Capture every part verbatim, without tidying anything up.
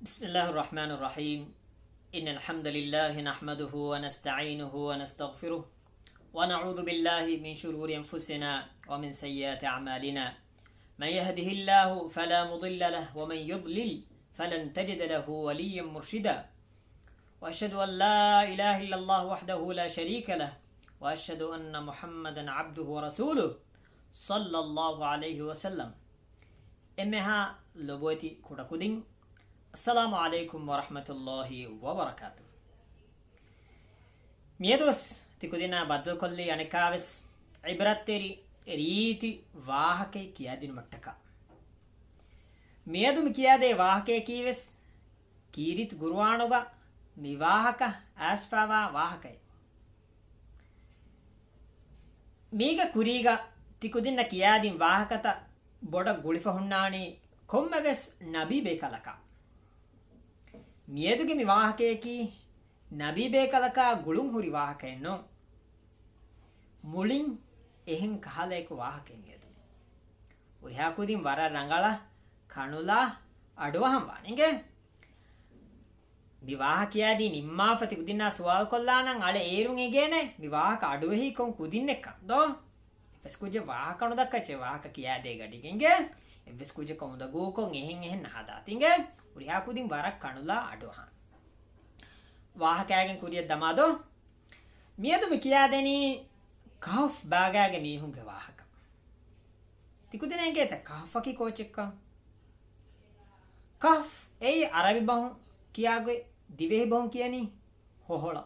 بسم الله الرحمن الرحيم. إن الحمد لله نحمده ونستعينه ونستغفره، ونعوذ بالله من شرور أنفسنا ومن سيئات أعمالنا. من يهده الله فلا مضل له، ومن يضلل فلن تجد له وليا مرشدا. وأشهد أن لا إله إلا الله وحده لا شريك له، وأشهد أن محمدا عبده ورسوله، صلى الله عليه وسلم. އެންމެހާ ލޮބުވެތި ކުޑަކުދިން، އައްސަލާމު ޢަލައިކުމް ވަރަޙްމަތުﷲި ވަބަރަކާތު. މިއަދުވެސް ތިކުދިންނާ ބައްދަލުކޮށްލީ އަނެއްކާވެސް ޢިބްރަތްތެރި ރީތި ވާހަކައެއް ކިޔާދިނުމަށްޓަކާ. މިއަދު މި ކިޔާދޭ ވާހަކަޔަކީވެސް ކީރިތި ގުރުއާނުގަ މި ވާހަކަ އައިސްފަވާ ވާހަކައެއް. މީގެ ކުރީގަ ތިކުދިންނަށް ކިޔާދިން ވާހަކަތައް ބޮޑަށް ގުޅިފަ ހުންނާނީ ކޮންމެވެސް ނަބީ ބޭކަލަކާ. މިއަދުގެ މި ވާހަކަޔަކީ ނަބީ ބޭކަލަކާ ގުޅުން ހުރި ވާހަކައެއް ނޫން. މުޅިން އެހެން ކަހަލައެކު ވާހަކައެއް މިއަދު. ހުރިހާ ކުދިން ވަރަށް ރަނގަޅަށް ކަނުލާ އަޑުއަހަން ވާނެ އިނގޭ. މި ވާހަކަ ކިޔާދީ ނިންމާފަ ތިކުދިންނާ ސުވާލު ކޮށްލާނަން އަޅެ އޭރުން އެނގޭނެ މި ވާހަކަ އަޑުއެހީ ކޮން ކުދިންނެއްކަން ދޯ؟ އެއްވެސް ކުއްޖެއް ވާހަކަ ނުދައްކައްޗޭ ވާހަކަ ކިޔާދޭ ގަޑިގެންގެ. އެއްވެސް ކުއްޖަކަށް އުނދަގޫކޮށް އެހެން އެހެން ނަހަދާތިނގެ. ހުރިހާ ކުދިން ވަރަށް ކަނުލާ އަޑުއަހާން. ވާހަކައިގެން ކުރިއަށް ދަމާދޯ. މިއަދު މި ކިޔާދެނީ ކަހުފް ބާގާގެ މީހުންގެ ވާހަކަ. ތިކުދިންނަށް އެނގޭތަ ކަހުފަކީ ކޯޗެއްކަން؟ ކަހުފް އެއީ އަރަބި ބަހުން ކިޔާގޮތް ދިވެހި ބަހުން ކިޔަނީ ހޮހޮޅަ.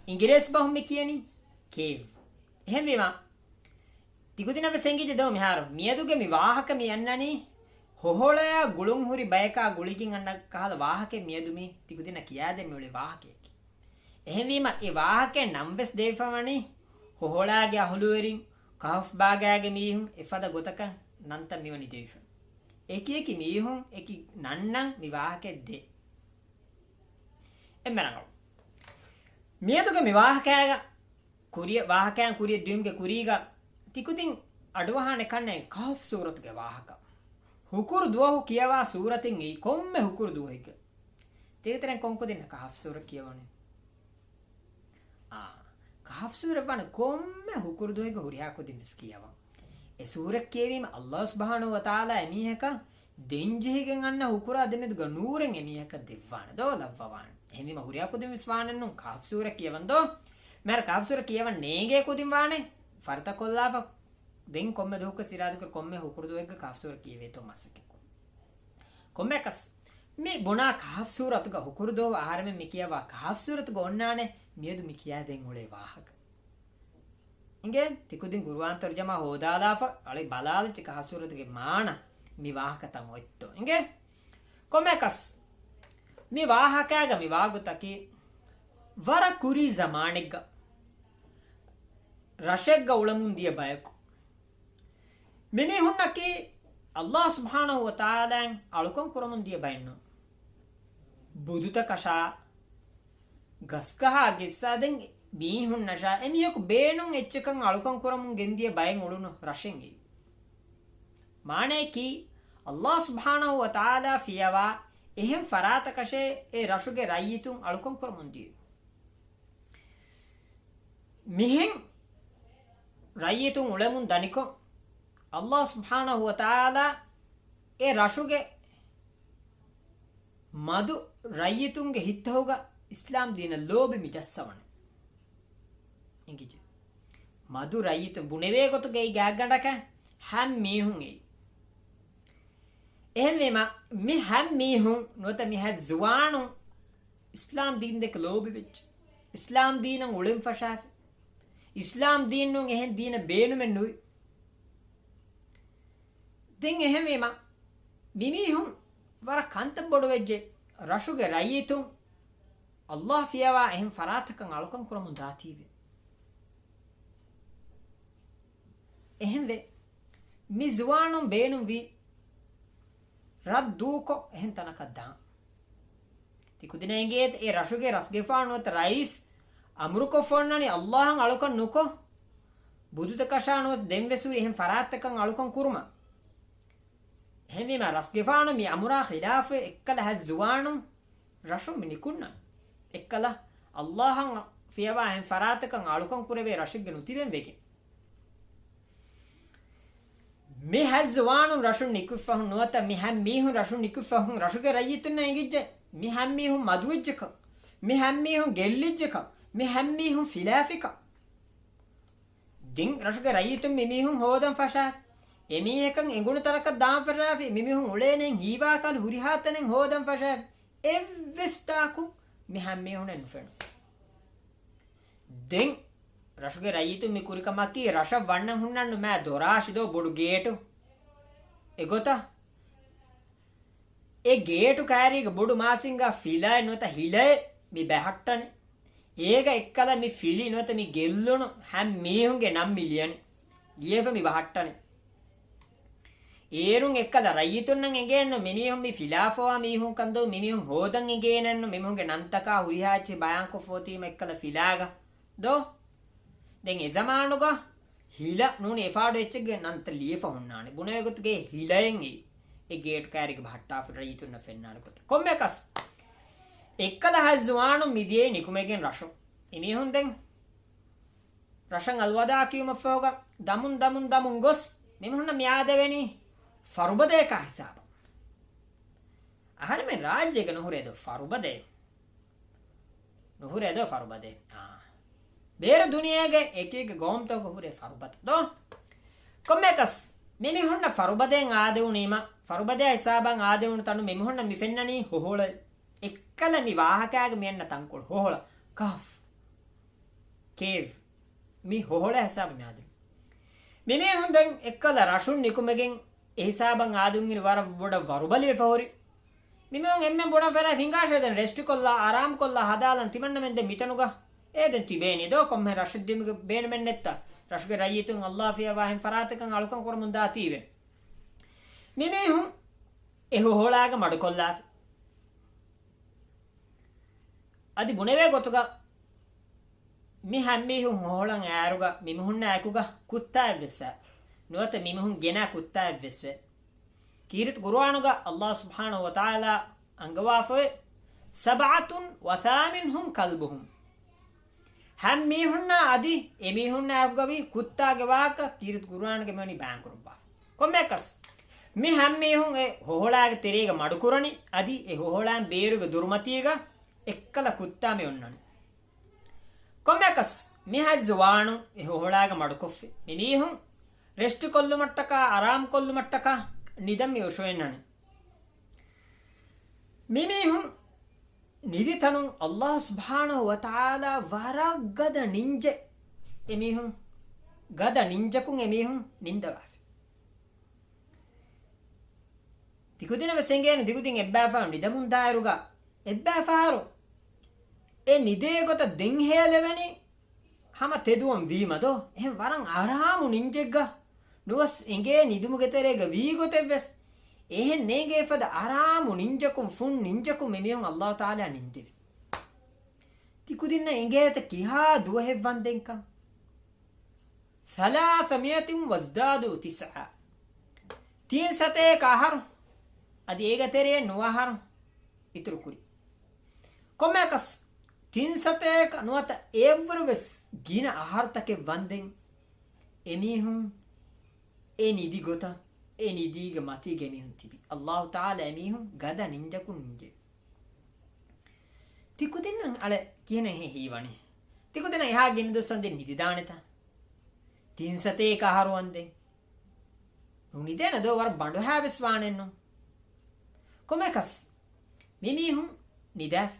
އިނގިރޭސި ބަހުން މި ކިޔަނީ ކޭވް. އެހެންވީމަ، ތިކުދިންނަށް ވެސް އެނގިއްޖެ ދޯ މިހާރު މިއަދުގެ މި ވާހަކަ މި އަންނަނީ ހޮހޮޅަޔާ ގުޅުން ހުރި ބަޔަކާ ގުޅިގެން އަންނަ ކަހަލަ ވާހަކައެއް މިއަދު މި ތިކުދިންނަށް ކިޔާދޭން މިއުޅޭ ވާހަކަޔަކީ. އެހެންވީމަ، އެ ވާހަކައެއް ނަން ވެސް ދެވިފަވަނީ ހޮހޮޅާގެ އަހުލުވެރިން، ކަހުފް ބާގާގެ މީހުން އެފަދަ ގޮތަކަށް ނަންތައް މިވަނީ ދެވިފަ. އެކި އެކި މީހުން އެކި ނަންނަށް މި ވާހަކައެއް ދޭ. އެންމެ ރަނގަޅު. މިއަދުގެ މި ވާހަކައިގަ ކުރިއަށް، ވާހަކައިން ކުރިއަށް ދިޔުމުގެ ކުރީގަ ތިކުދިން އަޑުއަހާނެ ކަންނޭނގެ ކަހުފް ސޫރަތުގެ ވާހަކަ. ހުކުރު ދުވަހު ކިޔަވާ ސޫރަތެއް އެއީ ކޮންމެ ހުކުރު ދުވަހެއްގަ. ތިގެ ތެރެއިން ކޮން ކުދިންނަށް ކަހުފް ސޫރަ ކިޔަވަނީ؟ އާ، ކަހުފް ސޫރަ ވާނެ ކޮންމެ ހުކުރު ދުވަހެއްގަ ހުރިހާ ކުދިން ވެސް ކިޔަވަން. އެ ސޫރަ ކިޔެވީމަ ﷲ ސުބްޙާނަހޫ ވަތަޢާލާ އެމީހަކަށް ދެންޖެހިގެން އަންނަ ހުކުރާ ދެމެދުގަ ނޫރެއް އެމީހަކަށް ދެއްވާނެ ދޯ، ލައްވަވާނެ. އެހެންވީމަ ހުރިހާ ކުދިން ވެސް ވާނެއްނު ކަހުފް ސޫރަ ކިޔަވަން ދޯ. މިހާރު ކަހުފް ސޫރަ ކިޔަވަން ނޭނގޭ ކުދިން ވާނެ. ފަރިތަކޮށްލާފަ ދެން ކޮންމެ ދުވަހަކުވެސް އިރާދަކުރެ ކޮންމެ ހުކުރު ދުވަހެއްގަ ކަހުފް ސޫރަ ކިޔެވޭތޯ މަސައްކަތްކުރުން. ކޮންމެއަކަސް، މި ބުނާ ކަހުފް ސޫރަތުގަ ހުކުރު ދުވަހު އަހަރެމެން މި ކިޔަވާ ކަހުފް ސޫރަތުގަ އޮންނާނެ މިއަދު މި ކިޔާދޭން އުޅޭ ވާހަކަ. އިނގޭ، ތިކުދިން ގުރުއާން ތަރުޖަމާ ހޯދާލާފަ، އަޅެ ބަލާލައްޗި ކަހުފް ސޫރަތުގެ މާނަ މި ވާހަކަތައް އޮތްތޯ. އިނގޭ، ކޮންމެއަކަސް، މި ވާހަކައިގަ މި ވާގޮތަކީ ވަރަށް ކުރީ ޒަމާނެއްގަ ރަށެއްގަ އުޅަމުން ދިޔަ ބަޔަކު. މިމީހުންނަކީ ﷲ ސުބްޙާނަހޫ ވަތަޢާލާއިން އަޅުކަން ކުރަމުން ދިޔަ ބައެއްނޫން. ބުދުތަކަށާ، ގަސްގަހާ ގެއްސާ ދެން މީހުންނަށާ އެމީހަކު ބޭނުން އެއްޗަކަށް އަޅުކަން ކުރަމުން ގެންދިޔަ ބައެއް އުޅުނު ރަށެއް އެއީ. މާނައަކީ، ﷲ ސުބްޙާނަހޫ ވަތަޢާލާ ފިޔަވާ އެހެން ފަރާތަކަށޭ އެ ރަށުގެ ރައްޔިތުން އަޅުކަން ކުރަމުން ދިޔަ. މިހެން ރައްޔިތުން އުޅެމުން ދަނިކޮށް، ﷲ ސުބްޙާނަހޫ ވަތަޢާލާ އެ ރަށުގެ މަދު ރައްޔިތުންގެ ހިތްތަހުގަ އިސްލާމް ދީނަށް ލޯބި މި ޖައްސަވަނީ. އިނގިއްޖެ. މަދު ރައްޔިތުން ބުނެވޭ ގޮތުގައި ގާތްގަނޑަކަށް ހަމަ މީހުން އެއީ. އެހެންވީމަ، މި ހަމަ މީހުން ނުވަތަ މި ހަމަ ޒުވާނުން އިސްލާމް ދީން ދެކެ ލޯބިވެއްޖެ. އިސްލާމް ދީނަށް އުޅެން ފަށާފި. އިސްލާމް ދީން ނޫން އެހެން ދީނެއް ބޭނުމެއް ނުވި. ދެން އެހެންވީމަ، މިމީހުން ވަރަށް ކަންތައް ބޮޑުވެއްޖެ. ރަށުގެ ރައްޔިތުން ﷲ ފިޔަވާ އެހެން ފަރާތަކަށް އަޅުކަން ކުރަމުން ދާތީވެ. އެހެންވެ، މި ޒުވާނުން ބޭނުންވީ ރަށް ދޫކޮށް އެހެން ތަނަކަށް ދާން. ތި ކުދިންނަށް އެނގޭތަ އެ ރަށުގެ ރަސްގެފާނު ނުވަތަ ރައީސް އަމުރުކޮށްފަ އޮންނަނީ ﷲ އަށް އަޅުކަން ނުކޮށް، ބުދުތަކަށާ ނުވަތަ ދެންވެސް ހުރި އެހެން ފަރާތްތަކަށް އަޅުކަން ކުރުމަށް. އެހެންވީމާ ރަސްގެފާނު މި އަމުރާ ޚިލާފު އެއްކަލަ ހައްޒުވާނު ރަށުން މި ނިކުންނަން. އެއްކަލަ އައްލާހަށް ފިޔަވާ އެހެން ފަރާތަކަށް އަޅުކަން ކުރެވޭ ރަށެއްގެ ނުތިބެން ވެގެން. މި ހައްޒުވާނު ރަށުން ނިކުތްފަހުން ނުވަތަ މި ހަމް މީހުން ރަށުން ނިކުތްފަހުން ރަށުގެ ރައްޔިތުންނަށް އެނގިއްޖެ މި ހަމް މީހުން މަދުވެއްޖެކަން، މި ހަމް މީހުން ގެއްލިއްޖެކަން، މި ހަމް މީހުން ފިލާފިކަން. ދެން ރަށުގެ ރައްޔިތުން މި މީހުން ހޯދަން ފަށާފި. އެ މީހަކަށް އެނގުނު ތަނަކަށް ދާން ފަށާފި. މި މީހުން އުޅޭނެން ހީވާކަން ހުރިހާ ތަނެއް ހޯދަން ފަށާފި. އެއްވެސް ތާކު މި ހަމް މީހުނެއް ނުފެނުނު. ދެން ރަށުގެ ރައްޔިތުން މި ކުރި ކަމަކީ ރަށަށް ވަންނަން ހުންނަން ނުމާ ދޮރާށި ދޯ ބޮޑު ގޭޓު. އެގޮތަށް އެ ގޭޓު ކާރީގެ ބޮޑު މާސިންގާ ފިލައެއް ނުވަތަ ހިލައެއް މި ބަހައްޓަނީ. އޭގަ އެއްކަލަ މި ފިލި ނުވަތަ މި ގެއްލުނު ހަމް މީހުންގެ ނަން މި ލިޔަނީ. ލިޔެފަ މި ބަހައްޓަނީ. އޭރުން އެއްކަލަ ރައްޔިތުންނަށް އެނގޭނު މި މީހުން މި ފިލާފަވާ މީހުން ކަންދޯ މި މީހުން ހޯދަން އެނގޭނެއްނު މި މީހުންގެ ނަންތަކާ ހުރިހާ އެއްޗެއް ބަޔާންކޮށްފޯތީމަ އެއްކަލަ ފިލާގަ. ދޯ؟ ދެން އެ ޒަމާނުގަ ހިލަ ނޫނީ އެފާޑު އެއްޗެއްގެ ނަންތައް ލިޔެފަ ހުންނާނެ. ބުނެވޭ ގޮތުގައި ހިލައެއް އެއީ އެ ގޭޓު ކާރީގެ ބަހައްޓާފަ ރައްޔިތުންނަށް ފެންނާނެ ގޮތަށް. ކޮންމެއަކަސް އެއްކަލަ ހައްޒުވާނު މިދިޔައީ ނިކުމެގެން ރަށުން. އެމީހުން ދެން ރަށަށް އަލްވަދާ ކިޔުމަށްފަހުގަ ދަމުން ދަމުން ދަމުން ގޮސް މިމީހުންނަށް މި އާދެވެނީ ފަރުބަދަޔަކާ ހިސާބަށް. އަހަރެމެން ރާއްޖޭގަ ނުހުރޭ ދޯ ފަރުބަދައެއް. ނުހުރޭ ދޯ ފަރުބަދައެއް. އާ. ބޭރު ދުނިޔޭގެ އެކިއެކި ގައުމުތަކުގަ ހުރޭ ފަރުބަދަ ދޯ؟ ކޮންމެއަކަސް މިމީހުންނަށް ފަރުބަދައިން އާދެވުނީމަ، ފަރުބަދައާ ހިސާބަށް އާދެވުނު ތަނު މިމީހުންނަށް މި ފެންނަނީ ހޮހޮޅައެއް. އެއްކަލަ މި ވާހަކައިގަ މި އަންނަ ތަންކޮޅު ހޮހޮޅަ، ކަހްފް، ކޭވް. މި ހޮހޮޅަ ހިސާބަށް މި އާދެވުނީ. މިމީހުން ދެން އެއްކަލަ ރަށުން ނިކުމެގެން އެ ހިސާބަށް އާދެވުން އިން ވަރަށް ބޮޑަށް ވަރުބަލިވެފަ ހުރި. މިމީހުން އެންމެން ބޮޑަށް ފެރާ ހިނގާށޭ ދެން ރެސްޓް ކޮށްލާ، އަރާމް ކޮށްލާ ހަދާލަން ތިމަންނަމެން ދެން މިތަނުގަ އޭ ދެން ތިބޭނީ ދޯ ކޮންމެ ރަށެއް ދިމުގެ ބޭނުމެއް ނެއްތަ؟ ރަށުގެ ރައްޔިތުން އައްލާ ފިޔަވާހެން ފަރާތަކަށް އަޅުކަން ކުރަމުން ދާތީވެ. މިމީހުން އެ ހޮހޮޅާގަ މަޑުކޮށްލާފި. އަދި ބުނެވޭ ގޮތުގަ މި ހަމްމީހުން ހޮހޮޅަން އައިރުގަ މިމީހުންނާ އެކުގަ ކުއްތާއެއްވެސް އައި ނުވަތަ މިމީހުން ގެނާ ކުއްތާއެއްވެސް ވެ. ކީރިތި ޤުރުއާނުގަ އައްލާހު ސުބްޙާނަހު ވަތަޢާލާ އަންގަވާފައި، "سَبْعَةٌ وَثَامِنُهُمْ كَلْبُهُمْ." ހަމް މީހުންނާ އަދި އެ މީހުންނާ އެކުގަވި ކުއްތާގެ ވާހަކަ ކީރިތި ޤުރުއާނުގަ މިވަނީ ބަޔާންކުރައްވާފަ. ކޮންމެއަކަސް މި ހަމް މީހުން އެ ހޮހޮޅާގެ ތެރޭގަ މަޑުކުރަނީ އަދި އެ ހޮހޮޅާން ބޭރުގެ ދުރުމަތީގަ އެއްކަލަ ކުއްތާ މި އޮންނަނީ. ކޮންމެއަކަސް މި ހައްޒުވާނު އެ ހޮހޮޅާގަ މަޑުކޮށްފި. މި މީހުން ރެސްޓް ކޮށްލުމަށްޓަކާ، އަރާމް ކޮށްލުމަށްޓަކާ ނިދަން މި އޮށޯއިންނަނީ. މި މީހުން ނިދިތަނުން އައްލާހު ސުބްޙާނަހު ވަތަޢާލާ ވަރަށް ގަދަ ނިންޖެއް އެ މީހުން ގަދަ ނިންޖަކުން އެ މީހުން ނިންދަވާފި. ތިކުދިނަށް ވެސް އެނގޭނު ދިގުދިން އެއްބައިފަހަރު ނިދަމުން ދާއިރުގަ އެއްބައިފަހަރު އެ ނިދޭ ގޮތަށް ދެން ހޭލެވެނީ ހަމަ ތެދުވަން ވީމަ ދޯ؟ އެހެން ވަރަށް އަރާމު ނިންޖެއްގަ ނުވަސް އެނގޭ ނިދުމުގެ ތެރޭގަ ވީ ގޮތެއް ވެސް އެހެން ނޭނގޭ ފަދަ އަރާމު ނިންޖަކުން ފުން ނިންޖަކުން މި މީހުން އައްލާހު ތަޢާލާ ނިންދެވި. ތިކުދިންނަށް އެނގޭތަ ކިހާ ދުވަހެއް ވަންދެންކަން؟ ثَلَاثَمِائَةٍ وَازْدَادُوا تِسْعًا. ތިން ސަތޭކަ އަހަރު އަދި އޭގެ ތެރެއަށް ނުވަ އަހަރު އިތުރު ކުރި. ކޮންމެއަކަސް ތިން ސަތޭކަ ނުވަތަ އެއަށްވުރެ ވެސް ގިނަ އަހަރުތަކެއް ވަންދެން އެމީހުން އެ ނިދި ގޮތަށް، އެ ނިދީގެ މަތީގަ އެމީހުން ތިބި. އައްލާހު ތަޢާލާ އެމީހުން ގަދަ ނިންޖަކުން ނިންޖެ. ތިކުދިންނަށް އަޅެ ކިހިނެއް ހީވަނީ؟ ތިކުދިންނަށް އެހާ ގިނަ ދުވަސް ވަންދެން ނިދިދާނެތަ؟ ތިން ސަތޭކަ އަހަރު ވަންދެން ނުނިދޭނެ ދޯ؟ ވަރަށް ބަނޑުހާވެސް ވާނެއްނު. ކޮންމެއަކަސް މި މީހުން ނިދާފި.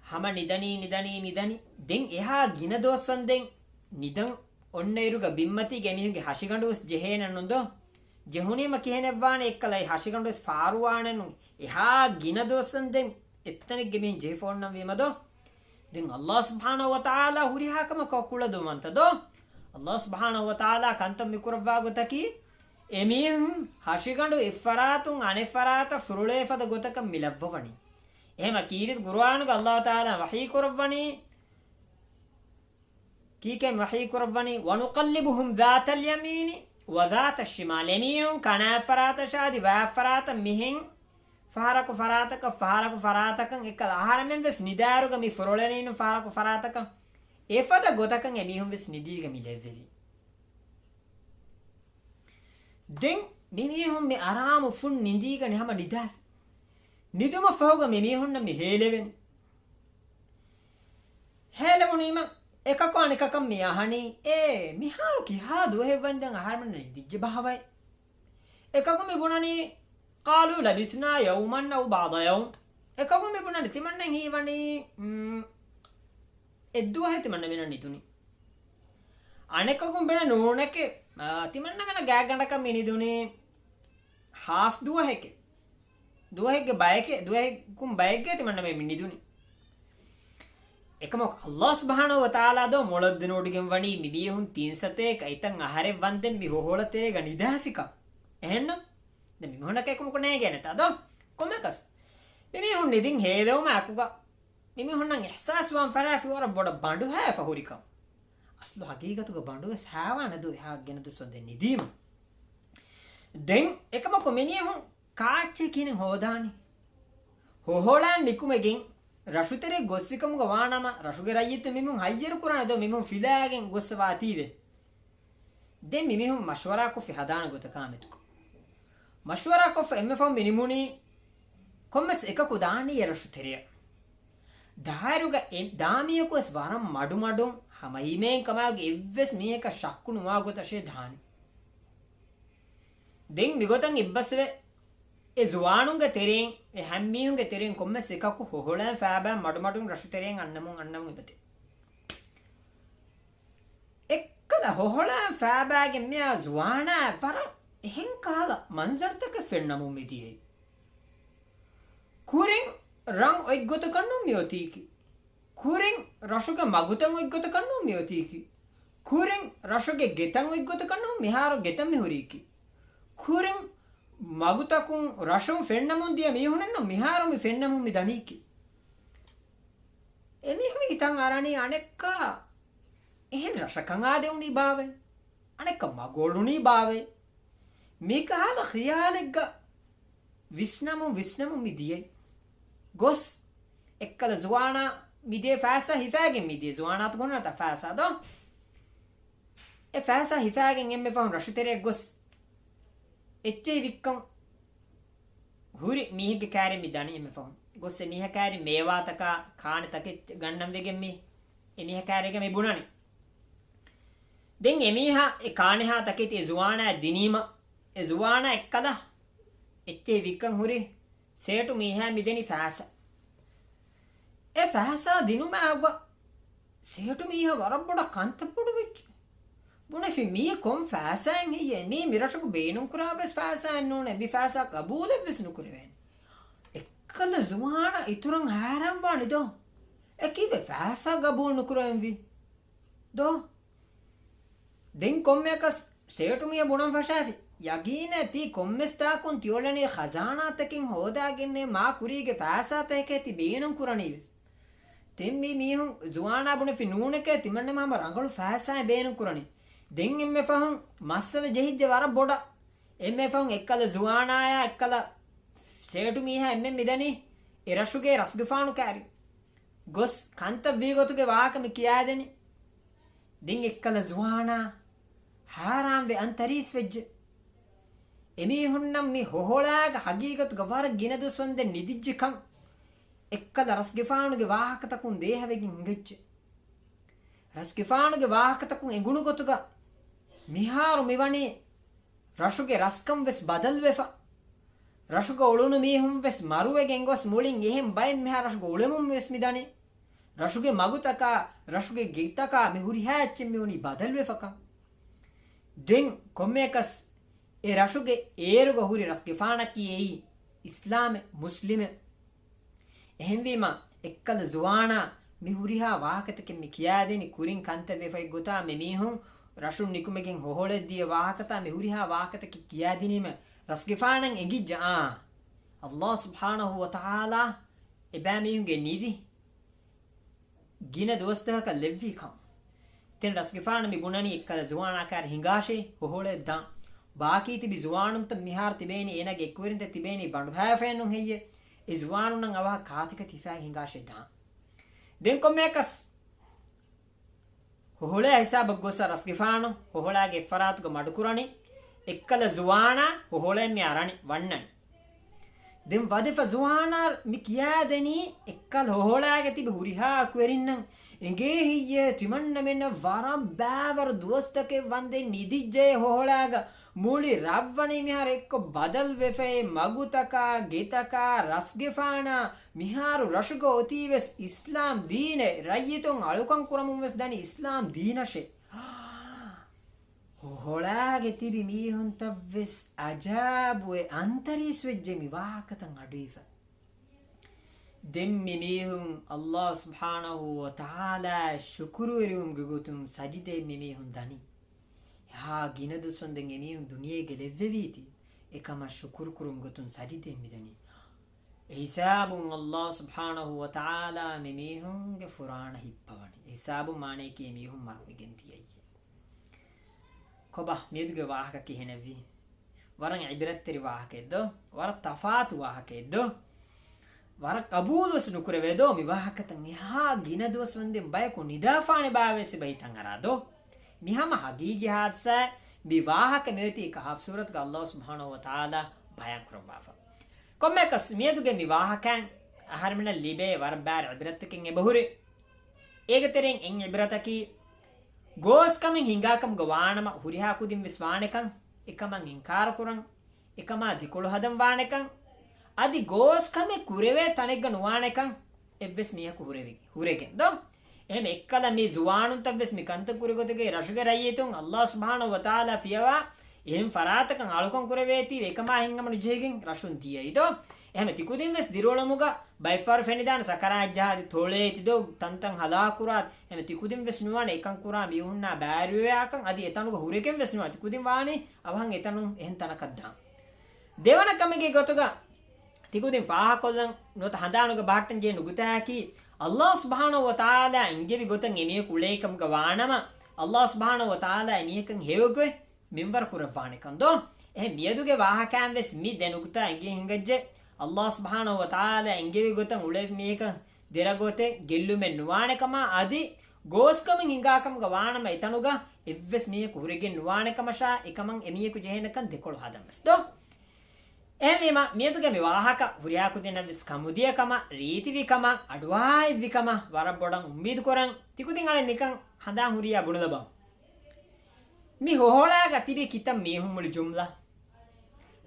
ހަމަ ނިދަނީ، ނިދަނީ، ނިދަނީ. ދެން އެހާ ގިނަ ދުވަސް ވަންދެން ނިދަން އޮންނައިރުގަ ބިންމަތީގެ އެމީހުންގެ ހަށިގަނޑުވެސް ޖެހޭނެއްނު ދޯ؟ ޖެހުނީމަ ކިހިނެއްވާނެ؟ އެއްކަލަ އެ ހަށިގަނޑުވެސް ފާރުވާނެއްނު. އެހާ ގިނަ ދުވަސް ވަންދެން އެއްތަނެއްގެ މީހުން ޖެހިފަ އޮންނަން ވީމަ ދޯ؟ ދެން އައްލާހު ސުބްޙާނަހު ވަތަޢާލާ ހުރިހާ ކަމަކަށް ކުޅަދުންވަންތަ ދޯ؟ އައްލާހު ސުބްޙާނަހު ވަތަޢާލާ ކަންތައް މިކުރައްވާ ގޮތަކީ، އެމީހުން ހަށިގަނޑު އެއްފަރާތުން އަނެއްފަރާތަށް ފުރޮޅޭ ފަދަ ގޮތަކަށް މި ލައްވަވަނީ. އެހެމަ ކީރިތި ޤުރުއާނުގަ އައްލާހު ތަޢާލާ ވަޙީ ކުރައްވަނީ، ކީކޭ ވަޙީ ކުރައްވަނީ؟ "وَنُقَلِّبُهُمْ ذَاتَ الْيَمِينِ وذات الشمال، އެމީހުން ކަނާތް ފަރާތަށާ އަދި ވާތް ފަރާތަށް މިހެން ފަހަރަކު ފަރާތަކަށް، ފަހަރަކު ފަރާތަކަށް، އެއްކަލަ އަހަރެމެން ވެސް ނިދާއިރުގަ މި ފުރޮޅެނީނު ފަހަރަކު ފަރާތަކަށް، އެފަދަ ގޮތަކަށް އެމީހުން ވެސް ނިދީގަ މި ލެއްވެވި. ދެން މިމީހުން މި އަރާމު ފުން ނިދީގަ ނިހަމަ ނިދާފި. ނިދުމަށް ފަހުގަ މިމީހުންނަށް މި ހޭލެވެން. ހޭލެވުނީމަ، އެކަކު އަނެކަކަށް މި އަހަނީ، އޭ، މިހާރު ކިހާ ދުވަހެއް ވަންދެން އަހަރެމެން ނިދިއްޖެ ބާވައި؟ އެކަކު މި ބުނަނީ، قالوا لبثنا يوما أو بعض يوم. އެކަކު މި ބުނަނީ، ތިމަންނަން ހީވަނީ، މް، އެއްދުވަހެއް ތިމަންނަމެންނަށް ނިދުނީ. އަނެކަކުން ބުނަނީ ނޫނެކޭ، އާ، ތިމަންނަމެންނަށް ގާތްގަނޑަކަށް މި ނިދުނީ ހާފް ދުވަހެކޭ. ދުވަހެއްގެ ބަޔެކޭ، ދުވަހެއްގެ ބަޔެއްގަ ތިމަންނަމެން މި ނިދުނީ. އެކަމަކު ﷲ ސުބްޙާނަހޫ ވަތަޢާލާ ދޯ މޮޅަށް ދެނެވޮޑިގެން ވަނީ މި މީހުން ތިން ސަތޭކަ އެތައް އަހަރެއް ވަންދެން މި ހޮހޮޅަ ތެރޭގަ ނިދާފިކަން. އެހެންނަމަ، ދެން މި މީހުންނަކަށް އެކަމަކު ނޭނގޭނެތާ ދޯ؟ ކޮންމެއަކަސް، މި މީހުން ނިދިން ހޭލެވުމާ އެކުގަ މި މީހުންނަށް އިޙްސާސް ވާން ފަށާފި ވަރަށް ބޮޑަށް ބަނޑު ހައިފަ ހުރިކަން. އަސްލު ހަގީގަތުގަ ބަނޑު ވެސް ހައިވާނެ ދޯ އެހާ ގިނަ ދުވަސް ވަންދެން ނިދީމަ. ދެން އެކަމަކު މި މީހުން ކާއެއްޗޭ ކިހިނެއް ހޯދާނީ؟ ހޮހޮޅަށް ނިކުމެގެން ރަށުތެރެ ގޮއްސިކަމުގަ ވާނަމަ، ރަށުގެ ރައްޔިތު މިމުން ހައްޔަރު ކުރާނެ ދޯ މިމުން ފިލާގެން ގޮއްސަ ވާތީވެ. ދެން މިމީހުން މަޝްވަރާކޮށްފި ހަދާނެ ގޮތަކާ މެދުކޮށް. މަޝްވަރާކޮށްފަ އެންމެ ފަހުން މި ނިމުނީ، ކޮންމެސް އެކަކު ދާނީ އެ ރަށު ތެރެއަށް. ދާއިރުގަ އެ ދާމީހަކު ވެސް ވަރަށް މަޑުމަޑުން ހަމައިމޭން ކަމާގެ އެއްވެސް މީހަކަށް ޝައްކު ނުވާ ގޮތަށޭ ދާނީ. ދެން މިގޮތަށް އިއްބަސްވެ، އެ ޒުވާނުންގެ ތެރެއިން، އެ ހަމަމީހުންގެ ތެރެއިން ކޮންމެސް އެކަކު ހޮހޮޅައިން ފާބާ މަޑުމަޑުން ރަށު ތެރެއިން އަންނަމުން އަންނަމުން އެބަތި. އެއްކަލަ ހޮހޮޅައިން ފާބާގެން މިއާ ޒުވާނާ ވަރަށް އެހެން ކަހަލަ މަންޒަރުތަކެއް ފެންނަމުން މިދިޔައީ. ކުރިން ރަން އޮތްގޮތަކަށްނޫން މިއޮތީކީ. ކުރިން ރަށުގެ މަގުތައް އޮތްގޮތަކަށްނޫން މިއޮތީކީ. ކުރިން ރަށުގެ ގެތައް އޮތްގޮތަކަށްނޫން މިހާރު ގެތައް މިހުރީކީ. ކުރިން މަގުތަކުން ރަށުން ފެންނަމުން ދިޔަ މީހުނެއްނު މިހާރު މި ފެންނަމުން މި ދަނީކީ. އެމީހުން ހިތަށް އަރަނީ އަނެއްކާ އެހެން ރަށަކަށް އާދެވުނީ ބާވައޭ؟ އަނެއްކާ މަގު އޮޅުނީ ބާވައޭ؟ މިކަހަލަ ޚިޔާލެއްގަ ވިސްނަމުން ވިސްނަމުން މި ދިޔައީ. ގޮސް އެއްކަލަ ޒުވާނާ މިދިޔަ ފައިސާ ހިފާގެން މިދިޔަ ޒުވާނާ ގޮންނަތަ ފައިސާ ދޯ؟ އެ ފައިސާ ހިފާގެން އެންމެ ފަހުން ރަށުތެރެއަށް ގޮސް އެއްޗެހި ވިއްކަން ހުރި މީހެއްގެ ކާރި މި ދަނީ އެންމެ ފަހުން. ގޮސް އެ މީހާ ކާރި މޭވާތަކާ ކާނެ ތަކެއް ގަންނަން ވެގެން މި އެ މީހާ ކާރިގަ މި ބުނަނީ. ދެން އެ މީހާ އެ ކާނެހާ ތަކެތި އެ ޒުވާނާ ދިނީމަ، އެ ޒުވާނާ އެއްކަލަ އެއްޗެހި ވިއްކަން ހުރި ސޭޓު މީހާ މިދެނީ ފައިސާ. އެ ފައިސާ ދިނުމާ އަގު ސޭޓު މީހާ ވަރަށް ބޮޑަށް ކަންތައް ބޮޑުވެއްޖެ. ބުނެފި މީ ކޮން ފައިސާއެއް ހެއްޔޭ؟ މީ މި ރަށުގަ ބޭނުންކުރާ ވެސް ފައިސާއެއް ނޫނޭ. މި ފައިސާ ގަބޫލެއް ވެސް ނުކުރެވޭނެ. އެއްކަލަ ޒުވާނާ އިތުރަށް ހައިރާން ވާނެ ދޯ. އެ ކީއްވެ ފައިސާ ގަބޫލު ނުކުރެވެންވީ ދޯ؟ ދެން ކޮންމެއަކަސް ސޭޓު މީހާ ބުނަން ފަށާފި. ޔަގީނޭ ތީ ކޮންމެސް ތާކުން ތިއުޅެނީ ޚަޒާނާތަކެއް ހޯދާގެންނޭ މާ ކުރީގެ ފައިސާތަކެކޭ ތި ބޭނުން ކުރަނީ ވެސް. ދެން މި މީހުން ޒުވާނާ ބުނެފި ނޫނެކޭ ތިމަންނަމަ ހަމަ ރަނގަޅު ފައިސާއެއް ބޭނުން ކުރަނީ. ދެން އެންމެ ފަހުން މައްސަލަ ޖެހިއްޖެ ވަރަށް ބޮޑަށް. އެންމެ ފަހުން އެއްކަލަ ޒުވާނާޔާ އެއްކަލަ ސޭޓު މީހާ އެންމެން މިދަނީ އެ ރަށުގެ ރަސްގެފާނު ކާރި. ގޮސް ކަންތައް ވީގޮތުގެ ވާހަކަ މި ކިޔާދެނީ. ދެން އެއްކަލަ ޒުވާނާ ހައިރާންވެ އަންތަރީސް ވެއްޖެ. އެމީހުންނަށް މި ހޮހޮޅާގަ ހަގީގަތުގަ ވަރަށް ގިނަ ދުވަސް ވަންދެން ނިދިއްޖެ ކަން އެއްކަލަ ރަސްގެފާނުގެ ވާހަކަތަކުން ދޭހަވެގެން އިނގައްޖެ. ރަސްގެފާނުގެ ވާހަކަތަކުން އެނގުނު ގޮތުގަ މިހާރު މިވަނީ ރަށުގެ ރަސްކަން ވެސް ބަދަލުވެފަ، ރަށުގަ އުޅުނު މީހުން ވެސް މަރުވެގެން ގޮސް މުޅިން އެހެން ބައެއް މިހާ ރަށުގަ އުޅެމުން ވެސް މިދަނީ. ރަށުގެ މަގުތަކާ، ރަށުގެ ގެތަކާ މި ހުރިހާ އެއްޗެއް މިވަނީ ބަދަލުވެފަކަން. ދެން ކޮންމެއަކަސް އެ ރަށުގެ އޭރުގަ ހުރި ރަސްގެފާނަކީ އެއީ އިސްލާމެއް، މުސްލިމެއް. އެހެންވީމަ، އެއްކަލަ ޒުވާނާ މި ހުރިހާ ވާހަކަތަކެއް މި ކިޔާދެނީ ކުރިން ކަންތައް ވެފައި ގޮތާ މި މީހުން ރަށުން ނިކުމެގެން ހޮހޮޅަށް ދިޔަ ވާހަކަތާ މި ހުރިހާ ވާހަކަތަކެއް ކިޔާދިނީމަ ރަސްގެފާނަށް އެނގިއްޖެ އާ، ﷲ ސުބްޙާނަހޫ ވަތަޢާލާ އެބައިމީހުންގެ ނިދި ގިނަ ދުވަސްތަކަކަށް ލެއްވީ ކަން. ދެން ރަސްގެފާނު މި ބުނަނީ އެއްކަލަ ޒުވާނާ ކާރި ހިނގާށޭ ހޮހޮޅަށް ދާން. ބާކީ ތިބި ޒުވާނުންތައް މިހާރު ތިބޭނީ އޭނާގެ އެކުވެރިންތައް ތިބޭނީ ބަނޑުހައިފައެއްނު ހެއްޔޭ؟ އެ ޒުވާނުންނަށް އަވަހަށް ކާތިކަތި ހިފާގެ ހިނގާށޭ ދާން. ދެން ކޮންމެއަކަސް ހޮހޮޅާ ހިސާބަށް ގޮސް ރަސްގެފާނު ހޮހޮޅާގެ އެއްފަރާތުގަ މަޑުކުރަނީ، އެއްކަލަ ޒުވާނާ ހޮހޮޅައިން މި އަރަނީ ވަންނަނީ. ދެން ވަދެފަ ޒުވާނާ މި ކިޔާދެނީ އެއްކަލަ ހޮހޮޅާގަ ތިބި ހުރިހާ އަކުވެރިންނަށް އެނގޭ ހެއްޔޭ ތިމަންނަމެންނަށް ވަރަށް ބައިވަރު ދުވަސްތަކެއް ވަންދެން ނިދިއްޖެ ހޮހޮޅާގަ މުޅި ރަށްވަނީ މިހާރު އެއްކޮށް ބަދަލުވެފައި މަގުތަކާ ގެތަކާ ރަސްގެފާނާ މިހާރު ރަށުގަ އޮތީވެސް އިސްލާމް ދީނެއް ރައްޔިތުން އަޅުކަން ކުރަމުންވެސް ދަނީ އިސްލާމް ދީނަށޭ. ހޮހޮޅާގެ ތިބި މީހުންތައްވެސް އަޖާބުވެ އަންތަރީސްވެއްޖެ މި ވާހަކަތައް އަޑުއިވަން. ދެން މި މީހުން ﷲ ސުބްޙާނަހޫ ވަތަޢާލާއަށް ޝުކުރުވެރިވުމުގެ ގޮތުން ސަޖިދައެއް މި މީހުން ދަނީ. އެހާ ގިނަ ދުވަސްވަންދެން އެ މީހުން ދުނިޔޭގަ ލެއްވެވީތީ، އެކަމަށް ޝުކުރު ކުރުމުގެ ގޮތުން ސަޖިދައެއް މި ދަނީ. އެ ހިސާބުން ﷲ ސުބްޙާނަހޫ ވަތަޢާލާ މި މީހުންގެ ފުރާނަ ހިއްޕަވަނީ. އެ ހިސާބުން މާނައަކީ އެ މީހުން މަރުވެގެން ދިޔައީ. ކޮބާ މިއަދުގެ ވާހަކަ ކިހިނެއްވީ؟ ވަރަށް އިބްރަތްތެރި ވާހަކައެއްދޯ؟ ވަރަށް ތަފާތު ވާހަކައެއްދޯ؟ ވަރަށް ޤަބޫލުވެސް ނުކުރެވޭދޯ މި ވާހަކަތައް؟ އެހާ ގިނަ ދުވަސްވަންދެން ބަޔަކު ނިދާފާނެ ބާވެސް އެބަ ހިތަށް އަރާދޯ؟ މި ހަމަ ހަގީގީ ހާދިސާއެއް. މި ވާހަކަ މިއޮތީ ކަހަފް ސޫރަތުގަ ﷲ ސުބްޙާނަހޫ ވަތަޢާލާ ބަޔާން ކުރައްވާފަ. ކޮންމެއަކަސް މިއަދުގެ މި ވާހަކައިން އަހަރެމެންނަށް ލިބޭ ވަރަށް ބާރު އިބްރަތްތަކެއް އެބަހުރި. އޭގެ ތެރެއިން އެއް އިބްރަތަކީ، ގޯސްކަމެއް ހިނގާކަމުގަ ވާނަމަ ހުރިހާ ކުދިން ވެސް ވާނެކަން، އެކަމަށް އިންކާރު ކުރަން، އެކަމާ ދެކޮޅު ހަދަން ވާނެކަން، އަދި ގޯސްކަމެއް ކުރެވޭ ތަނެއްގަ ނުވާނެކަން އެއްވެސް މީހަކު ހުރެވި، ހުރެގެން ދޯ؟ އެހެން އެއްކަލަ މި ޒުވާނުންތައް ވެސް މި ކަންތައް ކުރި ގޮތުގައި ރަށުގެ ރައްޔިތުން ﷲ ސުބްޙާނަހޫ ވަތަޢާލާ ފިޔަވާ އެހެން ފަރާތަކަށް އަޅުކަން ކުރެވޭތީ އެކަމާ ހިނގަމަ ނުޖެހިގެން ރަށުން ދިޔައީ ދޯ؟ އެހެން ތިކުދިން ވެސް ދިރިއުޅުމުގަ ބައެއްފަހަރު ފެނިދާނެ ސަކަރާތް ޖަހާ އަދި ތޮޅޭތި ދޯ ތަންތަން ހަލާކުރާ. އެހެން ތިކުދިން ވެސް ނުވާނެ އެކަން ކުރާ މީހުންނާ ބާރުވެވާކަން އަދި އެތަނުގަ ހުރެގެން ވެސް ނުވާނެ. ތިކުދިން ވާނީ އަވަހަށް އެތަނުން އެހެން ތަނަކަށް ދާން. ދެވަނަ ކަމެއްގެ ގޮތުގަ ތިކުދިން ފާހަގަކޮށްލަން ނުވަތަ ހަނދާނުގަ ބަހައްޓަން ޖެހޭ ނުކުތާއަކީ، ﷲ ސުބްޙާނަހޫ ވަތަޢާލާ އެންގެވި ގޮތަށް އެމީހަކު އުޅޭކަމުގަ ވާނަމަ، ﷲ ސުބްޙާނަހޫ ވަތަޢާލާ އެމީހަކަށް ހެޔޮގޮތް މިންވަރު ކުރައްވާނެކަން ދޯ؟ އެހެން މިއަދުގެ ވާހަކައިން ވެސް މި ދެ ނުކުތާ އެނގި ހިނގައްޖެ، ﷲ ސުބްޙާނަހޫ ވަތަޢާލާ އެންގެވި ގޮތަށް އުޅެވި މީހަކަށް ދެރަގޮތެއް ގެއްލުމެއް ނުވާނެކަމާ އަދި ގޯސްކަމެއް ހިނގާކަމުގަ ވާނަމަ އެތަނުގަ އެއްވެސް މީހަކު ހުރެގެން ނުވާނެކަމަށާ އެކަމަށް އެމީހަކު ޖެހޭނެކަން ދެކޮޅު ހަދަން ވެސް ދޯ؟ އެހެންވީމަ، މިއަދުގެ މި ވާހަކަ ހުރިހާ ކުދިންނަށް ވެސް ކަމުދިޔަ ކަމަށް، ރީތިވި ކަމަށް، އަޑުއަހާއިވި ކަމަށް ވަރަށް ބޮޑަށް އުއްމީދު ކުރަން. ތިކުދިން އަޅެ ނިކަން ހަނދާން ހުރިޔާ ބުނެލަބަ. މި ހޮހޮޅާގަ ތިބި ކިތައް މީހުން މުޅި ޖުމްލަ؟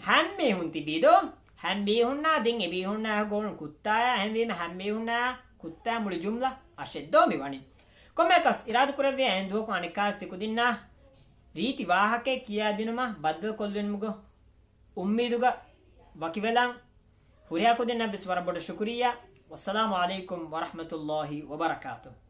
ހަމް މީހުން ތިބީ ދޯ؟ ހަމް މީހުންނާ ދެން އެ މީހުންނާ ގޮވުނު ކުއްތާޔާ އެހެންވީމަ ހަމް މީހުންނާ ކުއްތާ މުޅި ޖުމްލަ އަށެއް ދޯ މި ވަނީ؟ ކޮންމެއަކަސް އިރާދަ ކުރެއްވިޔާ އެން ދުވަހަކު އަނެއްކާވެސް ތިކުދިންނާ ރީތި ވާހަކައެއް ކިޔާދިނުމަށް ބައްދަލުކޮށްލުންމުގެ އުއްމީދުގަ ވަކިވެލަން. ހުރިހާ ކުދިންނަށް ވެސް ވަރަށް ބޮޑަށް ޝުކުރިއްޔާ. ވައްސަލާމު ޢަލައިކުމް ވަރަޙްމަތުﷲ ވަބަރަކާތުހު.